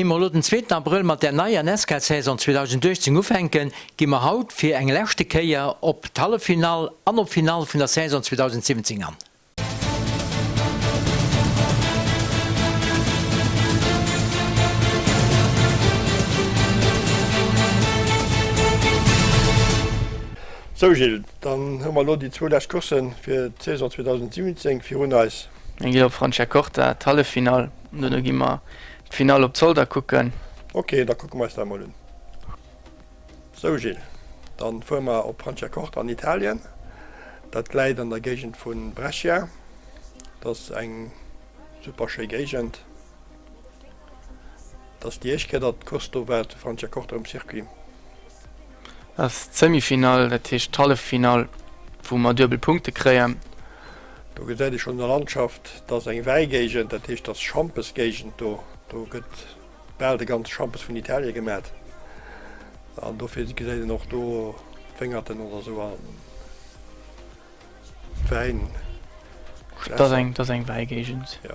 Ier mer elo den zweeten Abrëll mat der neier NASCAR-Saison 2018 ufänken, gi mer haut fir eng leschte Kéier op d'Halleffinall an op d'Finall vun der Saison 2017 an. Sou Gilles, dann hu mer elo déi zwou lescht Courssen fir d'Saison 2017 virun eis. Eng geet op Franciacorta, d'Halleffinall, an dono gi mer d'Finall op Zolder kucken. Ok, da kucke mer eis dat emol un. Sou Gilles, dann fuere mer op Franciacorta an Italien. Dat läit an der Géigend vu Brescia. Dat ass eng super schéi Géigend. Dat ass déi éischt Kéier, datt d'Course do war zu Franciacorta um Circuit. Dat ass d'Semifinall, dat heescht d'Halleffinall, wou mer duebel Punkte kréien. Do gesäit ee schonn an der Landschaft, dat ass eng Wäigéigend, dat heescht, dat ass Schampesgéigend do. Do gëtt bal de ganze Schampes vun Italie gemat an dofir gesäit een och do d'Wéngerten oder esou an d'Wäinschlässer. Dat ass eng Wäigéigend. Jo.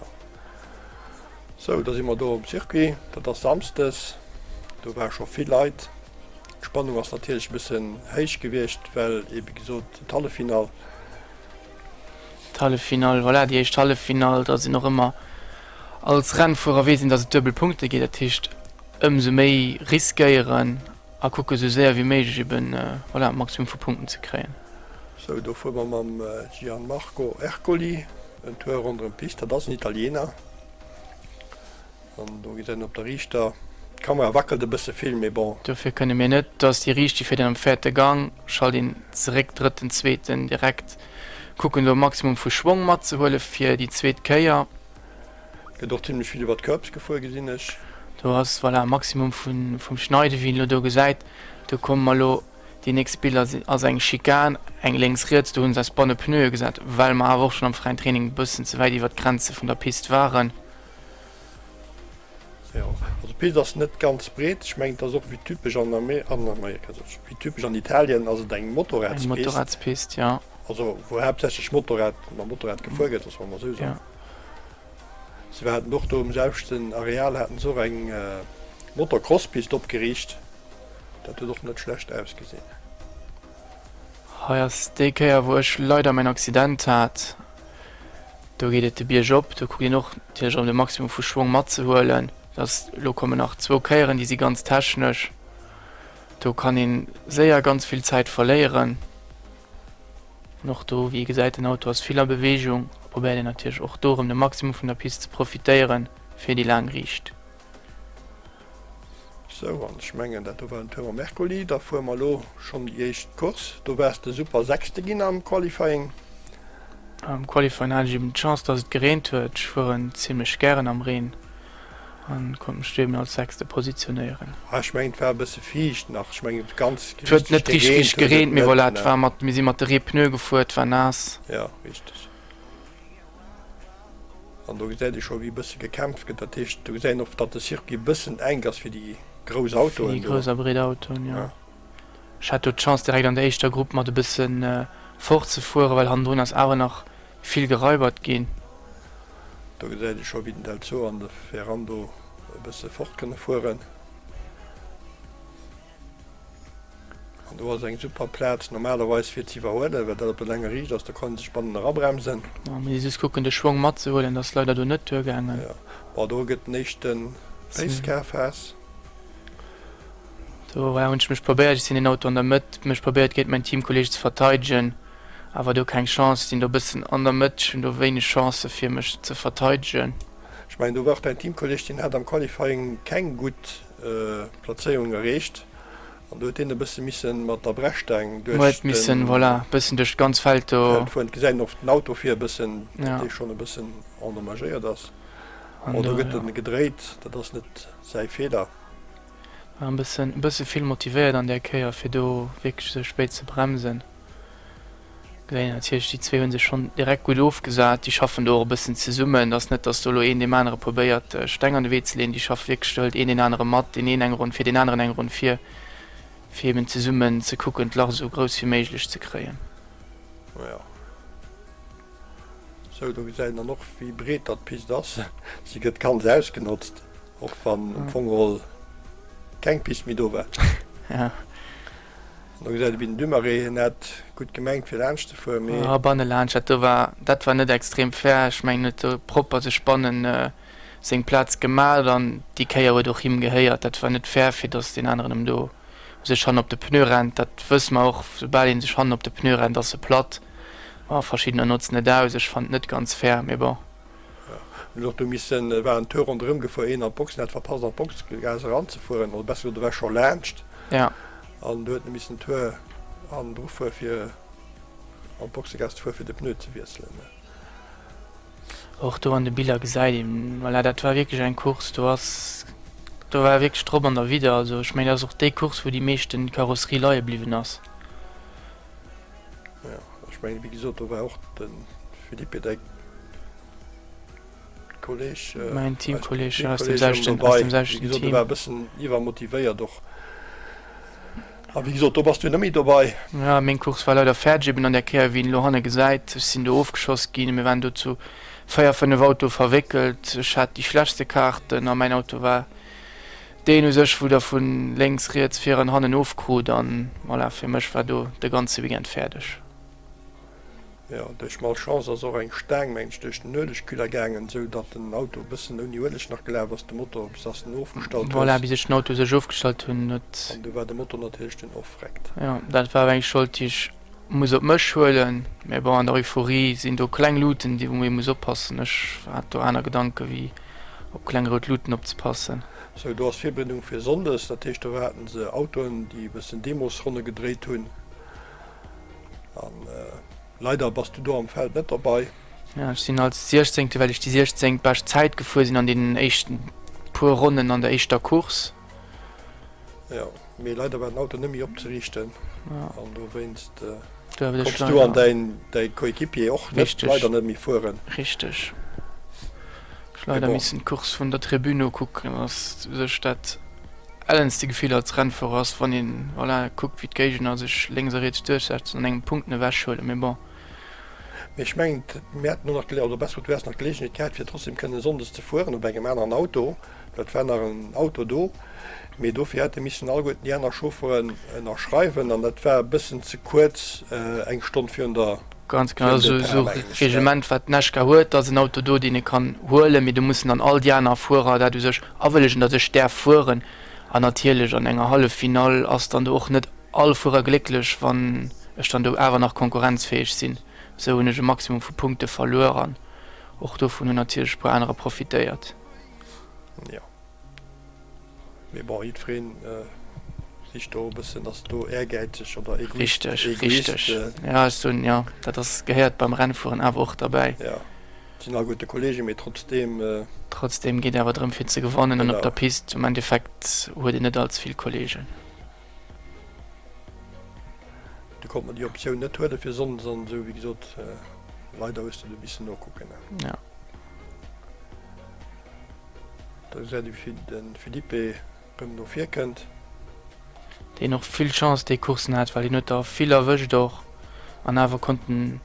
Sou, da si mer do um Circuit. Dat ass samsdes. Do ware scho vill Leit. D'Spannung ass natierlech e bëssen héich gewiescht, well ebe gesot d'Halleffinall. D'Halleffinall, voilà, déi éischt Halleffinall, da sinn och ëmmer als Rennfuerer weess een, datt et duebel Punkte geet. Dat heescht, ëmsou méi riskéieren a kucke sou séier wéi méiglech eben, voilà, e Maximum vu Punkten ze kréien. Sou, do fuere mer mam Gianmarco Ercoli en Tour ronderëm d'Pist. Dat ass en Italiener. An do gesäit een op der riichter, d'Kamera wackelt e bësse vill, mee bon. Dofir kënne mir net, do ass déi riicht, déi féiert een am véierte Gang, schalt een zeréck, drëtten, zweeten, direkt kucken do e Maximum vu Schwong matzehuele fir déi zweet Kéier. Gëtt och zimlech vill iwwer d'Curbs gefuer, gesinn ech. Do ass, voilà, e Maximum vum Schneiden, wéi een elo do gesäit. Do komme mer elo, déi nächst Biller sinn, ass eng Chikan, eng lénks-riets, do hu se eis banne Pneue gesat, well mer awer och schonn am fräien Training e bëssen ze wäit iwwer d'Grenze vun der Pist waren. Jo, also d'Pist ass net ganz breet. Ech mengen, et ass och wéi typesch an Amerika, also wéi typesch an Italien ass et eng Eng Motorradspist. Motorradspist, jo. Also wou haaptsächlech Motorrad, mam Motorrad gefuer gëtt, dass mer mol esou soen. Jo. Se haten och do um selwechten Areal haten se och eng Motocrosspist opgeriicht. Dat huet och net schlecht ausgesinn. Hei ass déi Kéier wou ech leider mäin Accident hat. Do geet et de Bierg op, do kuckt een och natierlech erëm de Maximum vu Schwong matzehuelen. Dass elo kommen nach zwou Kéieren, déi si ganz technesch. Do kann ee séier ganz vill Zäit verléieren. An och do, wéi ee gesäit, den Auto ass vill a Beweegung a probéiert een natierlech och do erëm de Maximum vun der Pist ze profitéieren fir déi laang Riicht. Sou, an ech mengen, dat do war den Tour mam Mercoli. Da fuere mer elo schonn déi éischt Course. Do waars de super Sechste ginn am Qualifying. Am Qualifying hat ech eben d'Chance, dass et gereent huet. Ech fueren zimlech gären am Reen an konnt mech do eben als Sechste positionéieren. Ah, ech mengen, et war e bësse fiicht nach. Ech mengen, ganz Et huet net richteg gereent huet et gereent, mee net, voilà, et ne? war mat, mir si mat de Reepneue gefuer, et war naass. Jo, richteg. An do gesäit ee scho wéi e bësse gekämpft gëtt. Dat heescht, do gesäit een och, datt de Circuit e bëssen enk ass fir déi grouss Fir déi Autoen do. grouss a breet Autoen, jo. Ech hat do d'Chance direkt an der éischter Grupp mat e bësse fort ze fueren, well hannendrun ass awer nach vill geraibert ginn. Do gesäit ee scho wéi den Delzo an de Ferrando e bësse fort kënne fueren. An do ass eng super Plaz normalerweis fir ze iwwerhuelen, well dat op der laanger Riicht ass, do kann een sech bannen erabremsen. Ma muss ee just kucken de Schwong matzehuelen, dat ass leider do net duergaangen. Jo, bon do gëtt den éischte Pace Car Phas. Do hunn ech mech probéiert, ech sinn den Auto an der Mëtt, mech probéiert géint mäin Teamkolleeg ze verteidegen, awer do keng Chance, sinn do bëssen an der Mëtt, ech hunn do wéineg Chancë fir mech ze verteidegen. Ech mengen do war och däin Teamkolleeg, deen hat am Qualifying keng gutt Plazéierung erreecht an do huet deen e bësse missen mat der Brechstaang duerch Huet missen, voilà, e bëssen duerch d'ganz Feld do. Feld fueren. Et gesäit een och den Auto vir e bëssen, datt dee schonn e bëssen endommagéiert ass. Bon, do gëtt en gedréit, dat ass net säi Feeler. War e bëssen, e bësse vill motivéiert an där Kéier fir do wierklech esou spéit ze bremsen. Gesäit een natierlech, déi zwee hu sech schonn direkt gutt ofgesat. Déi schaffen do och e bëssen zesummen. Et ass net, datt do elo een deem anere probéiert, Steng an de Wee ze leeën. Déi schaffe wierklech, do hëlt een deen anere mat, deen een eng Ronn vir, deen aneren eng Ronn vir, fir eben zesummen ze kucken, d'Lach esou grouss wéi méiglech ze kréien. Jo. Sou, do gesäit een dann och, wéi breet datt d'Pist ass. Si gëtt ganz ausgenotzt. Och wann am Fong geholl keng Pist méi do war. Ja. An da gesäit ee wéi den Dumarey, hien hat gutt gemengt fir laanscht ze fueren, mee. Jo, banne laanscht, dat do war, dat war net extrem fair. Ech mengen, en huet do propper sech bannen seng Plaz gemat an déi Kéier huet och him gehéiert. Dat war net fair, fir datt deen aneren em do u sech hannen op de Pneu rennt. Dat wësse mer och, soubal ee sech hannen op de Pneu rennt, ass e platt. Bon, verschiddener notzen et aus. Ech fannen et net ganz fair, mee bon. Hunn och do missen, war en Tour ronderëm gefuer, een an d'Box, en hat verpasst an d'Boxgaass eranzefueren, oder besser gesot e war scho laanscht an du huet e missen Tour hannendru fuere fir an d'Boxegaass ze fuere fir de Pneu ze wiesselen. Och do an de Biller gesäit een, voilà, dat war wierklech eng Course, do ass, do war wierklech drop an derwidder. Also ech mengen dat ass och déi Course wou déi meeschten Karosserie leie bliwwen ass. Jo, ech mengen, wéi gesot, do war och de Philippe, däi Kolleg, Mäin Teamkolleg, jo, aus dem selwechten, aus dem selwechten Team. Wéi gesot, dee war e bëssen iwwermotivéiert och. A wéi gesot, do bass du net méi dobei. Jo, meng Course war leider fäerdeg, eben an där Kéier, wéi een elo hanne gesäit. Ech sinn do ofgeschoss ginn. Mir waren do zu 4, 5 Autoe verwéckelt. Ech hat déi schlechtste Kaarten a mäin Auto war Deen u sech wou der vun lénks, riets, vir an hannen ofkrut an voilà, fir mech war do de ganze Weekend fäerdeg. Jo, duerch Malchance ass och eng Staang mengen ech duerch den Uelegkühler gaangen, esou datt den Auto e bëssen ouni Ueleg nach gelaf ass, de Motor, bis dass den ofgestallt hues. Voilà, bis ech den Auto u sech ofgestallt hunn huet. An du war de Motor natierlech dunn och vreckt. Jo, dat war awer eng Schold déi ech muss op mech huelen, mä bon, an der Euphorie sinn do kleng Luuten, déi wou ee muss oppassen. Ech hat do aner Gedanke wéi op kleng rout Luuten opzepassen. Sou, do ass Virbereedung fir Sonndes, dat heescht do haten se Autoen, déi e bëssen Demosronne gedréit hunn. An leider bass du do am Feld net derbei. Jo, ech sinn als Siechzéngte, well ech déi siechzéngt bescht Zäit gefuer sinn an deenen éischten puer Ronnen an der éischter Course. Jo, mee leider war den Auto net méi opzeriichten an dowéinst konns du an däi Coéquipier och net, leider net méi fueren. Richteg. Ech leider missen d'Course vun der Tribün nokucken, ass u sech dat ellenste Gefill als Rennfuerer ass, wann een, voilà, kuckt wéi d'Géigner sech lénks a riets duerchsetzen an engem Punkten ewechhuelen, mee bon. Mee ech mengen, mir hätten och nach, oder besser gesot, du häss nach d'Geleegenheet gehat fir trotzdem kënnen sonndes ze fueren op engem aneren Auto. Et war nach en Auto do, mee dofir hätte missen alleguerten déi aner Chaufferen ënnerschreiwen an dat war e bëssen ze kuerz, eng Stonn virun der, Ganz genau, virun esou Depart esou mengen ech, ne? Reglement wat d'Neshka huet, da ass en Auto do deen ee kann huelen, mee do mussen dann all déi aner Fuerer dat u sech awëllegen, datt ech däerf fueren. An natierlech an enger Halleffinall ass dann do och net all Fuerer glécklech, wann ech dann do awer nach konkurrenzfäeg sinn. Esou hunn ech e Maximum vu Punkte verluer an och dovun hunn natierlech e puer anerer profitéiert. Jo. Mee bon, jiddwereen sicht do e bëssen, ass do ehrgäizeg oder Egoist. Richteg, richteg. Ja, ech soen, jo, dat ass, gehéiert beim Rennfueren awer och derbäi. Jo, et sinn alleguerte Kollegen, mee trotzdeem. Trotzdeem geet awer drëm fir ze gewannen an op der Pist am Endeffekt huet een net allze vill Kollegen. Du konnt mer déi Optioun net huele fir Sonndes an esou, wéi gesot, leider hues de do missen nokucken. Ja. Da gesäit ee wéi de Philippe rëm no vir kënnt. Deen och vill Chance déi Coursen hat, well hien huet der vill erwëscht och an awer konnt en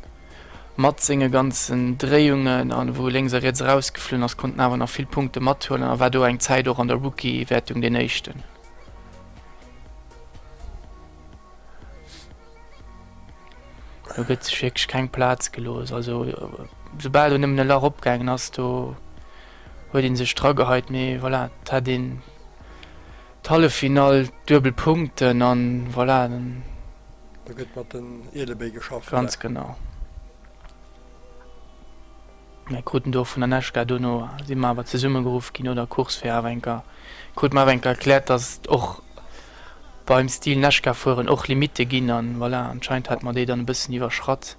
mat senge ganzen Dréiungen an wou e lénks a riets erausgeflunn ass, konnt en awer nach vill Punkte mathuelen a war do eng Zäit och an der Rookie-Wäertung deen éischten. Do gëtt sech wierklech keng Plaz gelooss. Also soubal do nëmmen e Lach opgaangen ass, do huet ee sech drageheit. Mee voilà, et hat een d'Halleffinall, d'duebel Punkten an voilà. Do gëtt mat den Ielebéi geschafft. Ganz genau. Mir kruten do och vun der Neschka, dono si mer awer zesummegeruff ginn no der Course fir awer enker, krute mer awer enker erkläert, dass et och beim Stil Neschka fueren och Limitte ginn an voilà, anscheinend hate mer déi dann e bëssen iwwerschratt.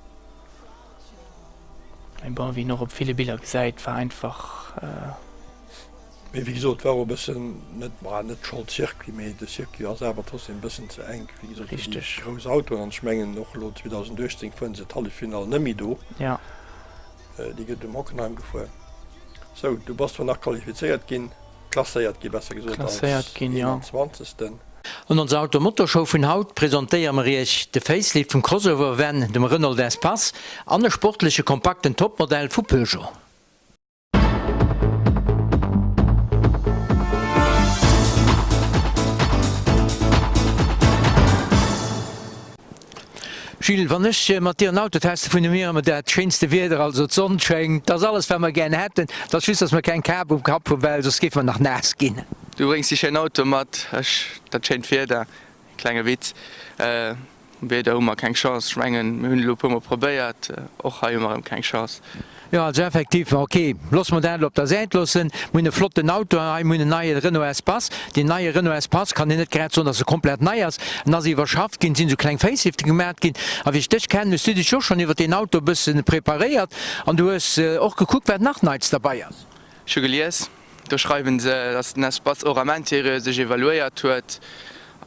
Mee bon, wéi een och op ville Biller gesäit, war einfach. Mee wéi gesot, war och e bëssen, net, ma net Schold Circuit, mee de Circuit ass awer trotzdem e bëssen ze enk, wéi gesot, fir déi grouss Autoen. An ech mengen och elo 2018 fueren se d'Halleffinall net méi do. Ja. Déi gëtt um Hockenheim gefuer. Sou, du bass zwar nach qualifizéiert ginn, klasséiert gi besser gesot, als 21. An onser Auto-Motor-Show vun haut presentéiere mer iech de Facelift vum Crossover-Van, dem Renault Espace, an e sportleche kompakten Topmodell vu Peugeot. Gilles, wann ech mat dir en Auto testen, vun mir ëmmer dat schéinste Wieder, also d'Sonn schéngt, 't ass alles wat mer gären hätten, 't ass just dass mer keng Kap um Kapp hunn, well soss géife mer nach naass ginn. Du bréngs déi schéin Autoe mat, ech dat schéint Wieder. Klenge Witz. Wieder hu mer keng Chance. Ech mengen, mir hunn et elo e puermol probéiert. Och hei hu mer erëm keng Chance. Jo, also effektiv, ok, loosse mer dat elo op der Säit loossen. Mir hunn e flotten Auto hei, mir hunn en neie Renault Espace. Deen neie Renault Espace kann een net grad soen, datt e komplett nei ass. En ass iwwerschafft ginn, et sinn esou kleng Facelifte gemat ginn. A wéi ech dech kennen, hues du dech jo schonn iwwer deen Auto e bësse preparéiert an du hues och gekuckt, wat nach Neits derbei ass. Ech hu gelies, Do schreiwen se, dass den Espace och am Interieur sech evaluéiert huet.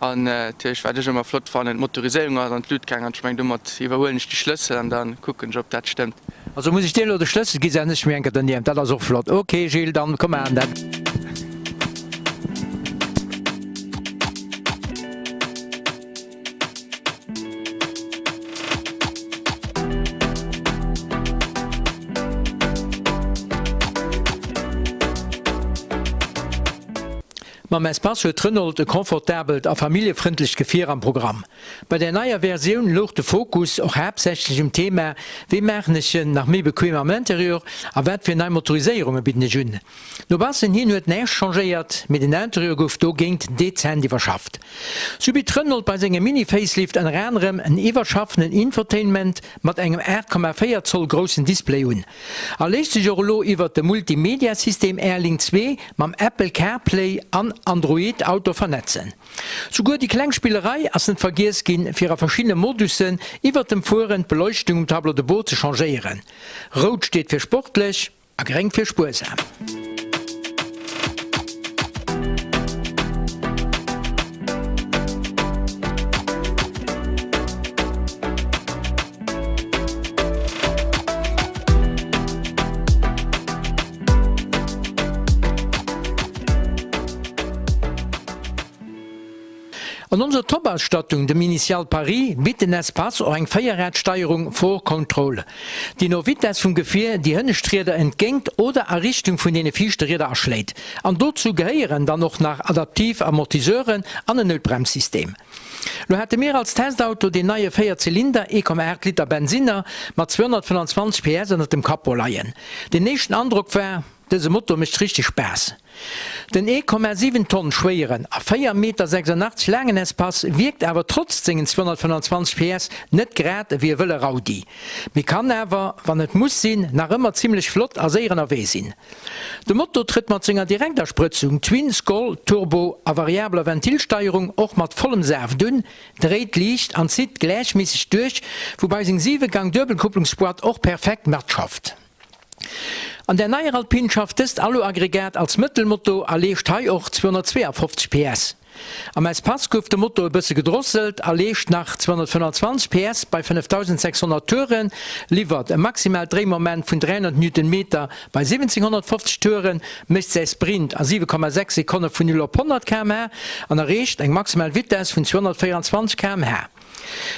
An natierlech, wat ech ëmmer flott fannen, d'Motoriséierung ass an d'Lut gaang. An ech mengen, domat iwwerhuelen ech de Schlëssel an da kucken ech, ob dat stëmmt. Also muss ech dir elo de Schlëssel gi, setzen ech mech eng Kéier dernieft. Dat ass och flott. Ok Gilles, dann komm maachen dat. Mam Espace huet Renault e confortabelt a familljefrëndlecht Gefier am Programm. Bei der neier Versioun louch de Fokus och haaptsächlech um Thema, Wéi maachen ech en nach méi bequem am Interieur a wat fir nei Motoriséierunge bidden ech un? No baussen hin huet näischt changéiert, mee den Interieur gouf dogéint dezent iwwerschafft. Sou bitt Renault bei sengem Mini-Facelift ënner anerem en iwwerschaffenen Infotainment mat engem 8,4 Zoll groussen Display un a léisst sech och elo iwwert de Multimedia-System Airlink 2 mam Apple CarPlay an Android Auto vernetzen. Souguer déi kleng Spillerei ass net vergiess ginn, fir a verschiddene Modussen iwwert dem Fueren d'Beleuchtung um Tableau de bord ze changéieren. Rout steet fir sportlech, A gréng fir spuersam. An onser Top-Ausstattung, dem Initial Paris, bitt den Espace och eng Véierradsteierung 4Control, déi no Vitess vum Gefier déi hënnescht Rieder entgéint oder a Richtung vun deene viischte Rieder aschléit. An dozou gehéieren dann och nach adaptiv Amortiseuren an en Noutbremssystem. Lo hate mir als Testauto deen neie Véierzylinder 1,8 Liter Bensinner mat 225 PS ënnert dem Capot leien. Den éischten Androck war, Dëse Motor mécht richteg Spaass. Den 1,7 Tonn schwéieren a 4 Meter 86 laangen Espace wierkt awer trotz sengen 225 PS net grad ewéi e wëlle Raudi, mee kann awer, wann et muss sinn, nach ëmmer zimmlech flott a séier ënnerwee sinn. De Motor trëtt mat senger Direktasprëtzung, Twin Scroll Turbo a variabler Ventilsteierung och mat vollem Saaft un, dréit liicht an zitt gläichméisseg duerch, woubai seng 7 Gang Duebelkupplungsboîte och perfekt matschafft. An der neier Alpine schafft dëst Alu-Aggregat als Mëttelmotor a leescht hei och 252 PS. Am Espace gouf de Motor e bësse gedrosselt a leescht nach 225 PS bei 5600 Touren, liwwert e maximaalt Dréimoment vun 300 Newtonmeter bei 1750 Touren, mécht säi Sprint a 7,6 Sekonne vun 0 op 100 km/h an erreecht eng maximal Vitess vun 224 km/h.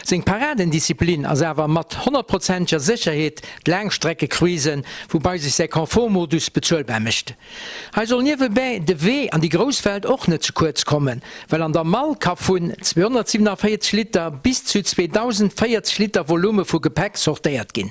Seng Paradendisziplin ass awer mat honnertprozenteger Sécherheet d'Laangstreckecruisen, woubai sech säi Confort-Modus bezuelbar mécht. Hei soll niewebäi de Wee an déi grouss Welt och net ze kuerz kommen, well an der Mall ka vun 247 Liter bis zu 2.040 Liter Volume vu Gepäck sortéiert ginn.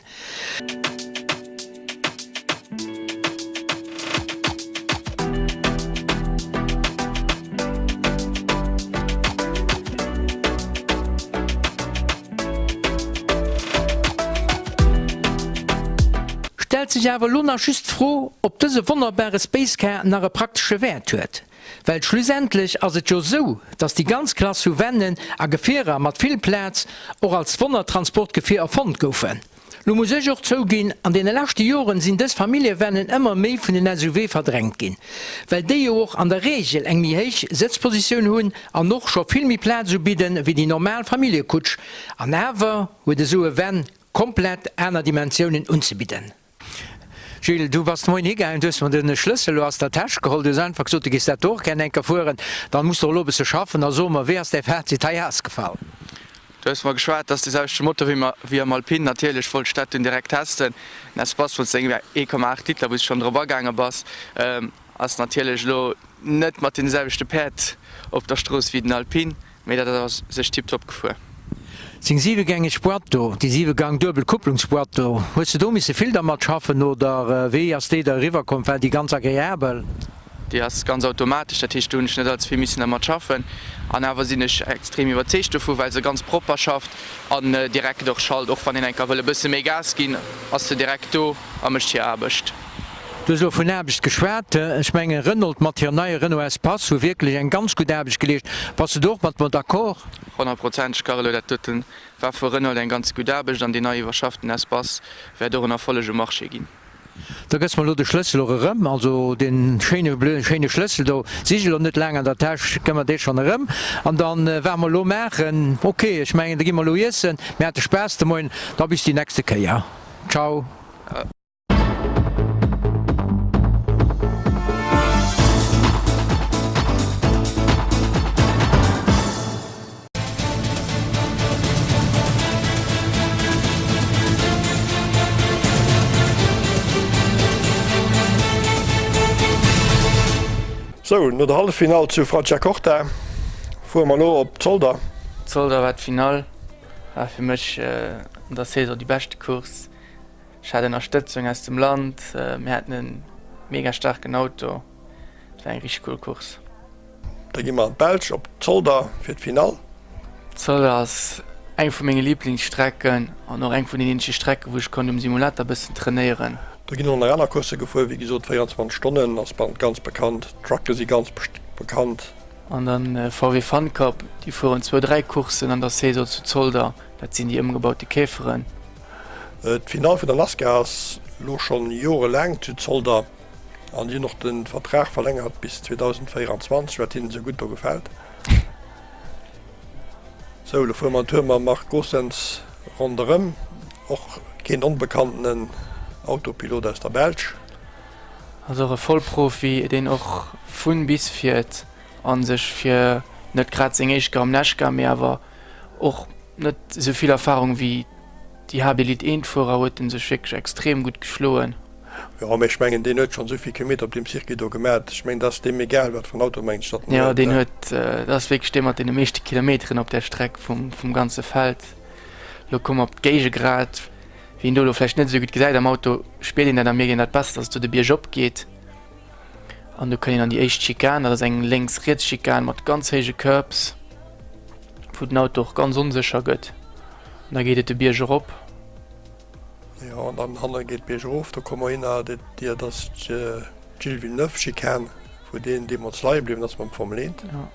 Stellt sech awer elo nach just d'Fro, ob dëse wonnerbare Spacecar nach e praktesche Wäert huet. Well schlussendlech ass et jo sou, dass déi ganz Klass vu Vennen a Gefierer mat vill Plaz och als Wonnertransportgefier erfonnt goufen. Lo muss ech och zouginn, an deene leschte Joren sinn dës Familljevennen ëmmer méi vun den SUV verdrängt ginn, well déi jo och an der Reegel eng méi héich Sëtzpositioun hunn an och scho vill méi Plaz ubidden wéi déi normal Familljekutsch. An awer huet esou e Van komplett aner Dimensiounen unzebidden. Gilles, du bass de Moien higaangen, du hues mer de Schlëssel elo aus der Täsch geholl, du hues einfach gesot, du géifs dat do och gär enker fueren. Dann muss de och elo e bësse schaffen a so mer, wéi ass däi Fazit hei ausgefall? Du hues mer geschwat, dass de selwechte Motor wéi wéi am Alpine. Natierlech wollt ech dat dunn direkt testen. Den Espace mat sengem 1,8 Liter, wou s de schonn drop agaange bass, ass natierlech elo net mat deene selwechte Päerd op der Strooss wéi den Alpine, mee dat ass sech tiptop gefuer. Seng siwegängeg Boîte do, déi siwegang duebel Kupplungsboîte do, hues de do misse vill dermat schaffen oder wéi ass déi der eriwwer komm? War déi ganz agreabel? Déi ass ganz automatesch, dat heescht do hunn ech net allze vill missen dermat schaffen an awer sinn ech extrem iwwerzeegt dovu well se ganz propper schafft an direkt och schalt. Och wann een eng Kéier wëll e bësse méi Gas ginn, ass se direkt do a mécht hir Aarbecht. Du hues elo vun Aarbecht geschwat. Ech mengen, Renault mat hirem neie Renault Espace hu wierklech eng ganz gutt Aarbecht geleescht. Bass de do och mat mer d'accord? Honnertprozenteg, Carlo. Dat doten war vu Renault eng ganz gutt Aarbecht an deen nei iwwerschafften Espace wäert och en Erfolleg um Marché ginn. Da gëss mer elo de Schlëssel och erëm, also dee schéine, schéine Schlëssel do. Sich elo net laang an der Täsch, gëmm mer dee schonn erëm. An dann, wat mer elo maachen, ok, ech mengen, da gi mer elo iessen. Mir hate Spaass de Moien. Da bis déi nächste Kéier. Ciao. Sou, no der Halleffinall zu Franciacorta fuere mer elo op Zolder. Zolder war d'Finall, war fir mech an der Saison déi beschte Course. Ech hat Ënnerstëtzung aus dem Land, mir haten e mega staarken Auto, et war eng richteg cool Course. Da gi mer an d'Belsch op Zolder fir d'Finall. Zolder ass eng vu menge Liblingsstrecken an och eng vun den eenzege Strecken, wou ech konnt um Simulator bëssen trainéieren. Do ginn och nach aner Coursse gefuer, wéi gesot 24 Stonnen ass ganz bekannt, d'Trucke si ganz bekannt. An dann VW Fun Cup, déi fueren zwou, dräi Courssen an der Saison zu Zolder, dat sinn déi ëmgebaute Käferen. D'Finall vun der Nascar ass lo schonn jorelaang zu Zolder. An si hunn och de Vertrag verlängert bis 2024, wat hinnen esou gutt do gefält. Sou, elo fuere mer en Tour mam Marc Goossens ronderëm, och keen onbekanntenen Autopilot aus der Belsch. Ass och e Vollprofi, deen och vun bis fiert a sech fir net grad seng éischt Gramneschka, mee awer och net esou vill Erfarung wéi déi Haaptelite 1 Fuerer huet en sech wierklech extrem gutt geschloen. Jo, mee ech mengen, deen huet schonn esou vill Kilometer op deem Circuit do gemat. Ech mengen, dat ass deem egal, wat fir en Auto, mengen ech, datt en huet. Jo, deen huet, dat ass wierklech dee mat deene meeschte Kilometeren op där Streck vum, vum ganze Feld. Elo komme mer op d'Géigegrad. Wien do elo vläicht net esou gutt gesäit am Auto, spiert een dat a mierkt een dat besser, datt et do de Bierg op geet. An do kënnt een an déi éischt Schikan. Dat ass eng Lénks-Riets-Schikan mat ganz héije Curbs, wou den Auto och ganz onsécher gëtt. An da geet et de Bierg erop. Jo, an dann hanne geet d'Bierg erof, do komme mer hinner, dat Dir, dat ass d'Gilles Villeneuve Schikane, wou deen deemools leie bliwwen ass mam Formel 1. Jo,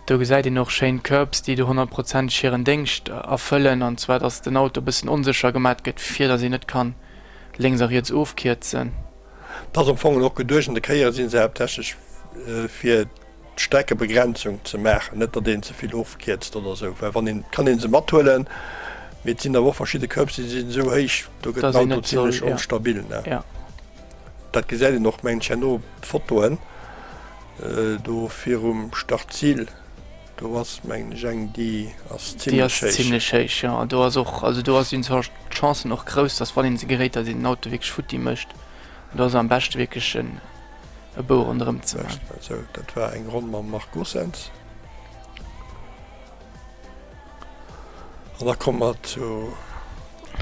do gesäit een och schéin d'Curbs, déi do honnertprozenteg hiren Déngscht erfëllen, an zwar dass den Auto e bëssen onsécher gemat gëtt, fir dass een net kann lénks a riets ofkierzen. Dat ass am Fong och geduecht, an de Kéiere si se haaptsächlech fir d'Streckebegrenzung ze maachen, net datt een ze vill ofkierzt oder esou, well wann een, kann ee se mathuelen, mee et sinn awer och verschidde Curbs, déi sinn esou héich, do gëtt den Auto zimlech onstabil. Dat gesäit een och, mengen ech, herno op Fotoen do virum Start-Zil, do ass, mengen ech, eng, déi ass zimlech héich. Déi ass zimlech héich, jo. An do ass och, also do ass d'Chancen och grouss, datt wann ee se geréit, datt een den Auto wierklech futti mécht. An do ass am beschte wierklech en. E Bou ronderëm ze man. Sou, dat war eng Ronn mam Marc Goossens. An da komme mer zu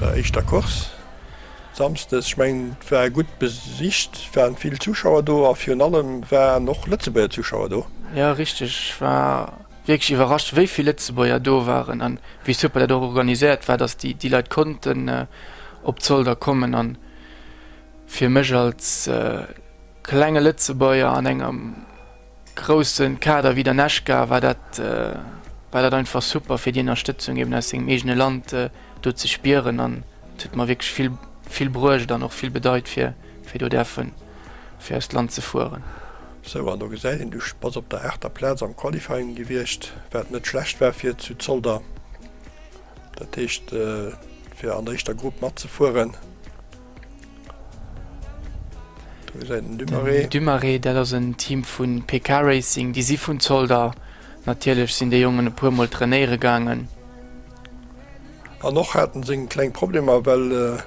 der éischter Course samsdes. Ech mengen, et war gutt besicht, et waren vill Zuschauer do a virun allem waren och Lëtzebuerger Zuschauer do. Jo, richteg. Ech war wierklech iwwerrascht, wéi vill Lëtzebuerger do waren an wéi super dat och organiséiert war, dass déi Leit konnten op Zolder kommen. An fir mech als klenge Lëtzebuerger an engem grousse Kader wéi der Neshka war dat war dat einfach super fir déi Ënnerstëtzung eben aus sengem eegene Land do ze spieren an et huet mer wierklech vill vill bruecht an och vill bedeit fir fir do däerfe fir eist Land ze fueren. Sou, an do gesäit een, du bass op der aachter Plaz am Qualifying gewiescht, wat net schlecht war fir zu Zolder, dat heescht fir an der éischter Grupp matzefueren. Den Dumarey, dat ass en Team vu PK Racing, déi si vun Zolder. Natierlech sinn déi Jongen e puer mol trainéiere gaangen. An och hat en seng kleng Problemer, well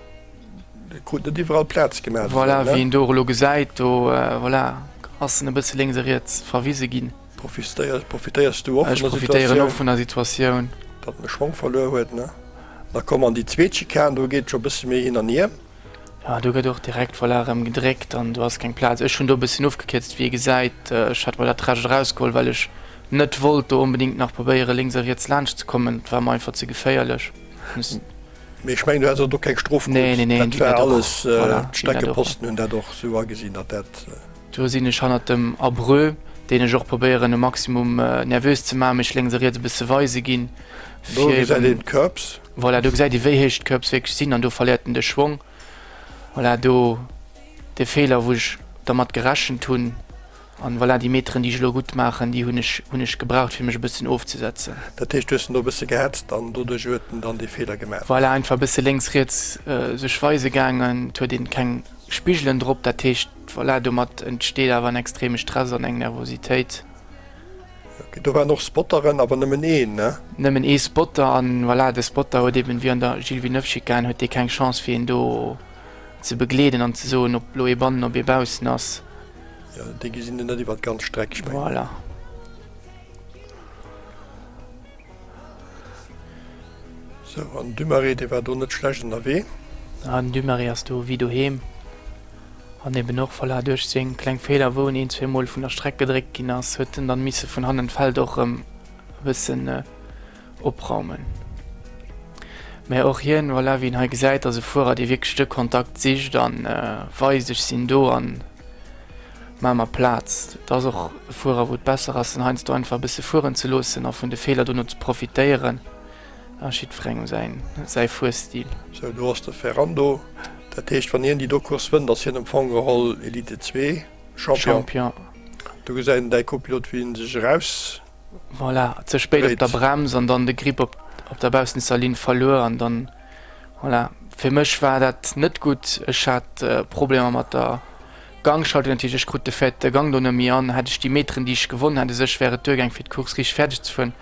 e krut net iwwerall Plaz gemaach. Voilà, wéi een do och elo gesäit, do voilà, ass en e bësse lénks a riets verwise ginn. Profitéiers du och vun der Situatioun? Ech profitéieren och vun der Situatioun. Datt en de Schwong verluer huet, ne? Da komm an déi zweet Schikan, do geet et scho bësse méi hin an hier. Jo, do gëtt och direkt, voilà, erëm gedréckt an do ass keng Plaz. Ech hunn do e bësschen ofgekierzt, wéi ee gesäit. Ech hat mer dat Recht erausgeholl, well ech net wollt do onbedéngt nach probéieren, lénks a riets laanscht ze kommen. Et war mer einfach ze geféierlech. Mee ech mengen, du häss och do keng Strof krut. Nee, nee, nee, Dat war alles, d'Streckeposten hunn dat och esou agesinn, datt dat. Do sinn ech hannert dem Abreu, deen ech och probéieren e Maximum nervös ze maachen, mech lénks a riets e bësse weise ginn. Do gesäit een d'Curbs. Voilà, do gesäit ee wéi héich d'Curbs wierklech sinn an do verléiert en de Schwong. Voilà, do de Feeler wou ech dermat gerechent hunn an voilà, déi Meteren déi ech elo gutt maachen, déi hunn ech hunn ech gebraucht fir mech e bëssen ofzesetzen. Dat heescht du hues en do e bësse gehetzt an doduerch huet en dann dee Feeler gemaach? Voilà, einfach e bësse lénks riets sech weise gaangen, et huet een keng Spigelen drop, dat heescht voilà, domat entsteet awer en extreme Stress an eng Nervositéit. Ok, do waren och Spotteren, awer nëmmen een, ne? Nëmmen ee Spotter an voilà, de Spotter huet eben wéi an der Gilles Villeneuve Chicane huet dee keng Chance fir een do ze begleeden an ze soen ob lo ee bannen ob ee baussen ass. Jo, déi gesinn en net iwwer d'ganz Streck, ech mengen. Voilà. Sou, an den Dumarey, dee war do net schlecht ënnerwee. Ah, den Dumarey ass do wéi doheem. An eben och, voilà, duerch seng kleng Feeler, wou en een, zweemol vun der Streck gedréckt ginn ass, huet en dann misse vun hannen d'Feld och erëm e bëssen opraumen. Mä och hien, voilà, wéi een hei gesäit, ass e Fuerer, dee wierklech de Kontakt sicht a weist, ech sinn do an maach mer Plaz. Et ass och e Fuerer, wou et besser ass, en heiansdo einfach e bësse fueren ze loossen a vun de Feeler dono ze profitéieren. Ass jiddwerengem säin säi Fuerstil. Sou, do ass de Ferrando. Dat heescht, wann hien déi do Course wënnt, ass hien am Fong geholl Elite 2 Champion. Champion. Do gesäit een däi Copilot, wéi en sech eraus. Voilà, ze spéit op der Brems an dann de Grip op op der baussenster Linn verluer an dann, voilà. Fir mech war dat net gutt. Ech hat Problemer mat der Gangschaltung, dat heescht, ech krut de fait de Gang do net méi an. Hätt ech déi Meteren, déi ech gewonn hätt, u sech wär et duergaang fir d'Course richteg fäerdeg ze fueren.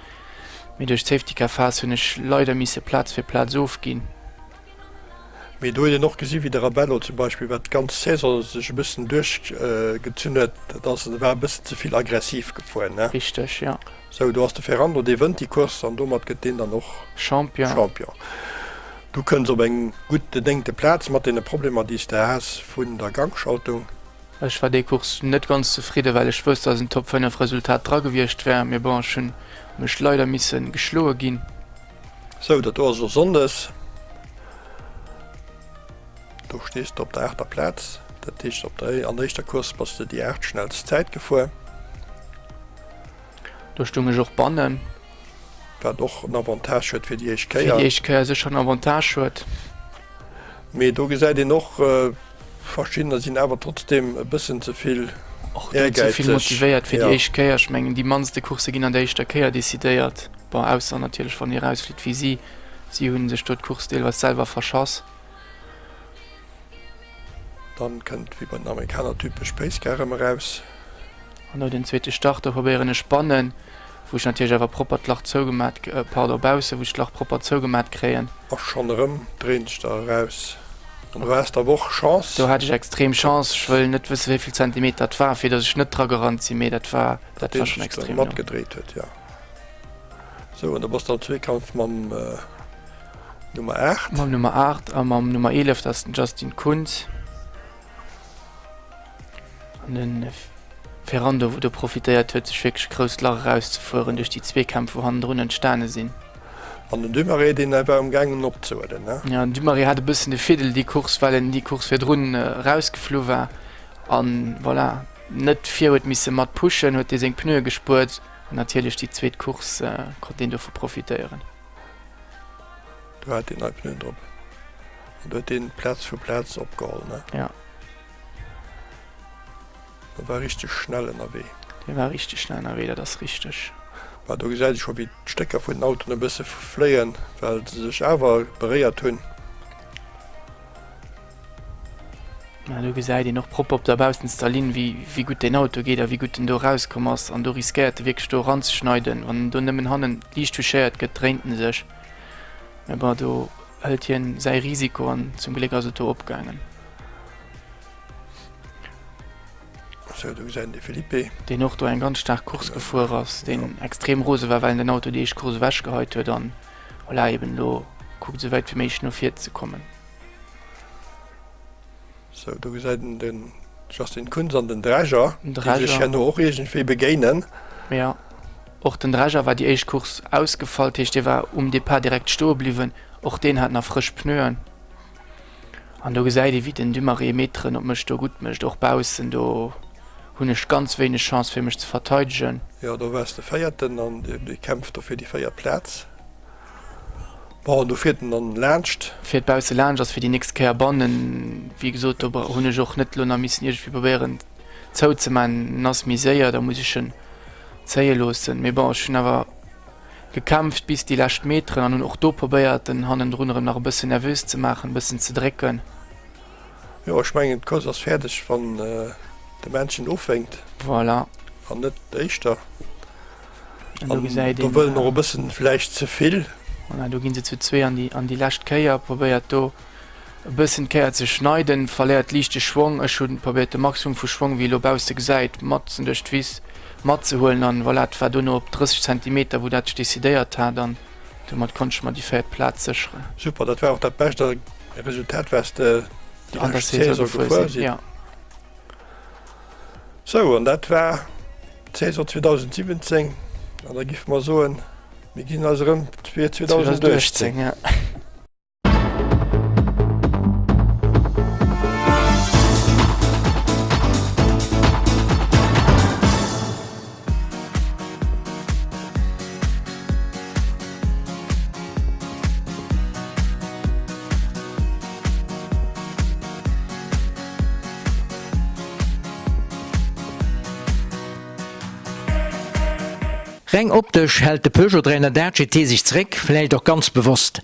Mee duerch d'Safety Car Phase hunn ech leider misse Plaz fir Plaz ofginn. Mee do huet een och gesi wéi de Rabello zum Beispill, wat d'ganz Saison sech e bëssen duerchgezunn huet, dat ass, e war e bëssen ze vill aggressiv gefuer, ne? Richteg, jo. Sou, do ass de Ferrando, dee wënnt déi Course an domat gëtt deen dann och Champion. Champion. Du kënns op eng gutt néngte Plaz mat deene Problemer, déi s de has vun der Gangschaltung. Ech war déi Course net ganz zefridden, well ech wousst, dass en Top 5 Resultat dra gewiescht wär, mee bon, ech hunn mech leider missen geschloe ginn. Sou, dat do ass elo Sonndes. Do stees de op der aachter Plaz. Dat heescht, op der, an der éischter Course bass de déi aachtschnellst Zäit gefuer. Do stung ech och bannen. Wat och en Avantage huet fir déi éischt Kéier. Fir déi éischt Kéier sécher en Avantage huet. Mee do gesäit een och, Verschiddener sinn awer trotzdem e bëssen ze vill Och do ze vill motivéiert fir déi éischt Kéier. Ech mengen déi mannste Coursse ginn an der éischter Kéier decidéiert. Bon, ausser natierlech wann ee erausflitt wéi si. Si hunn sech do d'Course deelweis selwer verschass. Dann kënnt wéi bei den Amerikaner typesch Pace Car erëm eraus. An no den zweete Start, do probéieren ech bannen, wou ech natierlech awer propper d'Lach zougemat, pardon, baussen, wou ech d'Lach propper zougemat kréien. A schonn erëm dréint sech der eraus. An do has de awer och Chance. Do hat ech extrem Chance. Ech wëll net wësse wéi vill Zentimeter et war, fir datt ech net dra gerannt sinn, mee dat war, dat war schonn extrem no. Matgedréit huet, jo. Sou, an da bass de am Zweekampf mam Nummer 8. Mam Nummer 8 a mam Nummer 11, dat ass den Justin Kunz. An den Ferrando, wou do profitéiert huet, sech wierklech e grousst Lach erauszefueren duerch déi Zweekämpf, wou hannendrun entstane sinn. An den Dumarey, deen war um gaangen opzehuelen, ne? Jo, den Dumarey hat e bëssen de Fiddel déi Course, well en déi Course virdrun erausgeflu war an, voilà, net vir huet misse mat pushen, huet dee seng Pneue gespuert an natierlech déi zweet Course konnt deen dovu profitéieren. Do hat deen nei Pneuen drop an do huet deen Plaz fir Plaz opgeholl, ne? Jo. Dee war richteg schnell ënnerwee. Dee war richteg schnell ënnerwee, dat ass richteg. Bah, do gesäit ee scho wéi d'Stécker vun den Autoen e bësse fléien, well se sech awer beréiert hunn. Mä do gesäit een och propper op der baussenster Linn, wéi, wéi gutt deen Auto geet a wéi gutt en do erauskomm ass. An do riskéiert e wierklech do eranzeschneiden. Wann en do nëmmen hannen liicht touchéiert gëtt, dréint en sech. Mä bon, do hëlt hien säi Risiko an zum Gléck ass et do opgaangen. Sou, do gesäit een de Felipe. Deen och do eng ganz staark Course gefuer ass, deen extrem rose war, well en den Auto déi éischt Course ewechgeheit huet an voilà, eben elo kuckt esou wäit wéi méiglech no vir ze kommen. Sou, do gesäit een den Justin Kunz an den Dreger, déi sech herno och iergendwéi begéinen. Jo, och den Dreger war déi éischt Course ausgefall, dat heescht dee war um Depart direkt stoe bliwwen. Och deen hat nach frësch Pneuen. An do gesäit ee wéi den Dumarey Meteren op mech do gutt mécht. Och baussen, do hunn ech ganz wéineg Chance fir mech ze verteidegen. Jo, do waars de Véierten an dee kämpft do fir déi véiert Plaz. Bon, do fiert en dann laanscht. Fiert bausse laanscht, ass fir déi nächst Kéier bannen. Wéi gesot, do hunn ech och net elo nach missen iergendwéi probéieren zouzemaachen. En ass méi séier, da muss ech en zéie loossen. Mee bon, ech hunn awer gekämpft bis déi lescht Meteren an hunn och do probéiert, en hannendrun erëm nach e bëssen nervös ze maachen, e bëssen ze drécken. Jo, ech mengen d'Course ass fäerdeg, wann de Männchen ofwénkt. Voilà. An net éischter. An do gesäit een. Do wëll en och e bëssen vläicht ze vill. Voilà, do ginn se zu zwee an déi, an déi lescht Kéier. Probéiert do e bëssen d'Kéier ze schneiden, verléiert liicht de Schwong. Ech hunn probéiert de Maximum vu Schwong, wéi ee lo bausse gesäit, matzen duerch d'Wiss matzehuelen. An voilà, et war dono op 30 Zentimeter, wou dat sech decidéiert hat. An domat konnt ech mer déi véiert Plaz sécheren. Super, dat war och dat bescht Resultat, wat s de déi lescht Saison gefuer sinn. Ja. Sou, an dat war d'Saison 2017. An da giffe mer soen, mir gesinn eis erëm fir 2018. 2018, ja. Reng optesch hält de Peugeot 308 GT sech zeréck, vläicht och ganz bewosst.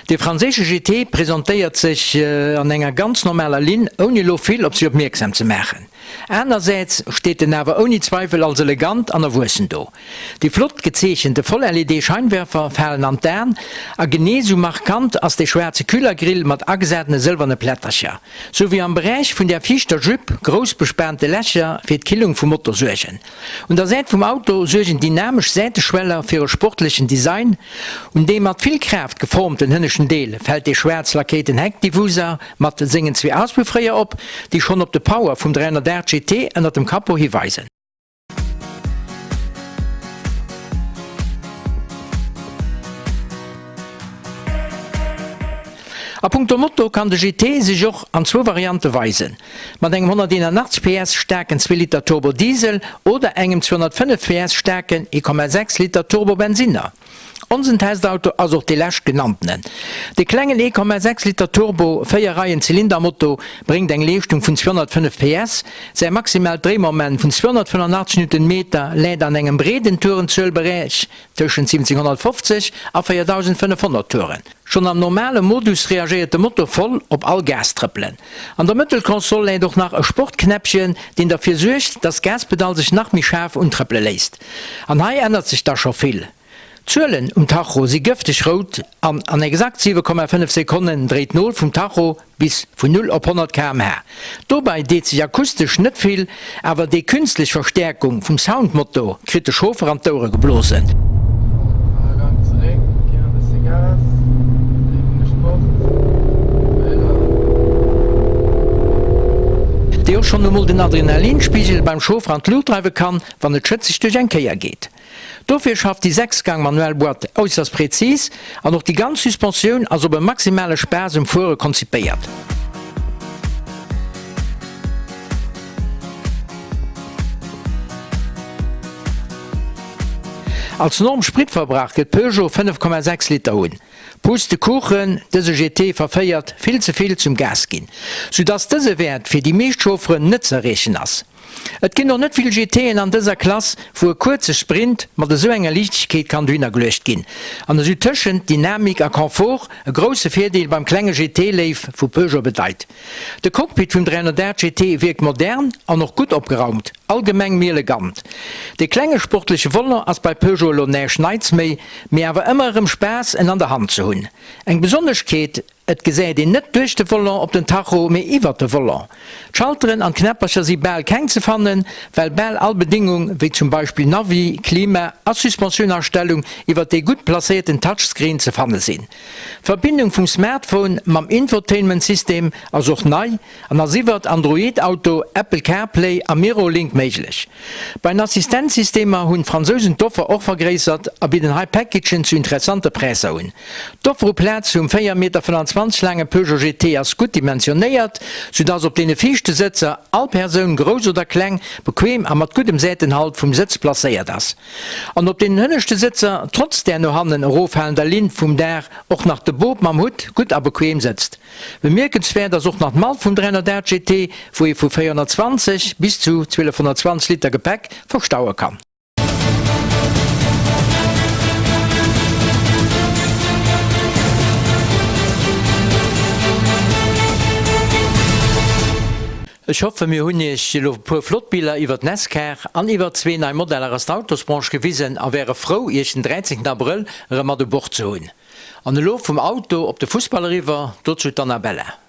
De franséische GT presentéiert sech an enger ganz normaler Linn, ouni elo vill op sech opmierksam ze maachen. Anersäits steet en awer ouni Zweifel als elegant an erwuessen do. Déi flott gezeechente Voll-LED Scheinwerfer falen an d'Aen a genee sou markant ass dee schwaarze Kühlergrill mat agesatene sëlwerne Plättercher, sou wéi am Beräich vun der viischter Jupe grouss bespaante Lächer fir d'Killung vum Motor suergen. Un der Säit vum Auto suergen dynamesch Säiteschweller fir e sportlechen Design. Un dee mat vill Kraaft geformten hënneschten Deel fält dee schwaarz lackéierten Heckdiffuser mat sengen zwee Auspuffréier op, déi schonn op de Power vum 308 GT ënnert dem Capot hiweisen. A punkto Motor kann de GT sech och an zwou Variante weisen, mat engem 181 PS staarken Zweeliter Turbo Diesel oder engem 205 PS staarken 1,6 Liter Turbo Bensinner. Onsen Testauto ass och dee lescht genanntenen. De klengen 1,6 Liter Turbo 4 Reien Zylindermotor bréngt eng Leeschtung vun 205 PS. Säi maximaalt Dréimoment vun 285 Newtonmeter läit an engem breeden Tourenzuelberäich tëschent 1750 a 4500 Touren. Schonn am normale Modus reagéiert de Motor voll op all Gastrëppelen. An der Mëttelkonsole läit och nach e Sportknäppchen, deen derfir suergt, dass d'Gaspedall sech nach méi schaarf untrëppele léisst. An hei ännert sech da scho vill. D'Zuelen um Tacho si gëfteg rout an an exakt 7,5 Sekonnen dréit d'Nol vum Tacho bis vun 0 op 100 km/h. Dobei deet sech akustesch net vill, awer déi künstlech Verstäerkung vum Soundmotor kritt de Chauffer an d'Ouere geblosen. Déi och schonn emol den Adrenalinspigel beim Chauffer an d'Luucht dreiwe kann, wann et schëtzeg duerch eng Kéier geet. Dofir schafft déi 6 Gang manuell Boîte äusserst präzis an och déi ganz Suspensioun ass op e maximale Spaass um Fuere konzipéiert. Als Norm Spritverbrauch gëtt Peugeot 5,6 Liter un. Pustekuchen, dëse GT verféiert vill ze vill zum Gas ginn, soudass dëse Wäert fir déi meescht Chaufferen net ze erreechen ass. Et ginn och net vill GTen an dëser Klass, wou e kuerze Sprint mat esou enger Liichtegkeet kann dohinner geluecht ginn. An esou tëschent Dynamik a Confort e grousse Virdeel beim klenge GT-Léiw vu Peugeot bedeit. De Cockpit vum 308 GT wierkt modern an och gutt opgeraumt, allgemeng méi elegant. De klenge sportleche Volant ass bei Peugeot elo näischt Neits méi, mee awer ëmmer erëm Spaass en an der Hand ze hunn. Eng Besonneschkeet. Et gesäit een net duerch de Volant op den Tacho, mee iwwert de Volant. D'Schalteren an d'Knäppercher si bal keng ze fannen, well bal all Bedingung, wéi zum Beispill Navi, Klima a Suspensioun-Astellung iwwert dee gutt placéierten Touchscreen ze fanne sinn. D'Verbindung vum Smartphone mam Infotainment-System ass och nei an ass iwwert Android Auto, Apple CarPlay a MirrorLink méiglech. Bei den Assistenzsystemer hunn d'Fransousen d'Offer och vergréissert a bidden hei Packagen zu interessante Präisser un. D'Offer u Plaz vum 4,25 Meter laange Peugeot GT ass gutt dimensionéiert, soudass op deene viischte Sëtzer all Persoun, grouss oder kleng, bequem a mat guddem Säitenhalt vum Sëtz placéiert ass. An op deenen hënneschte Sëtzer, trotz där no hannen eroffalender Linn vum Daach, och nach de Bop mam Hutt gutt a bequem sëtzt. Bemierkenswäert ass och nach d'Mall vum 308 GT, wou ee vu 420 bis zu 1220 Liter Gepäck verstaue kann. Ech hoffen mir hunn iech elo e puer flott Biller iwwert Nescar an iwwert zwee nei Modeller aus der Autosbranche gewisen a wäre frou iech den 13 Abrëll erëm mat u Bord ze hunn. An elo vum Auto op de Fussball eriwwer, dozou d'Annabella.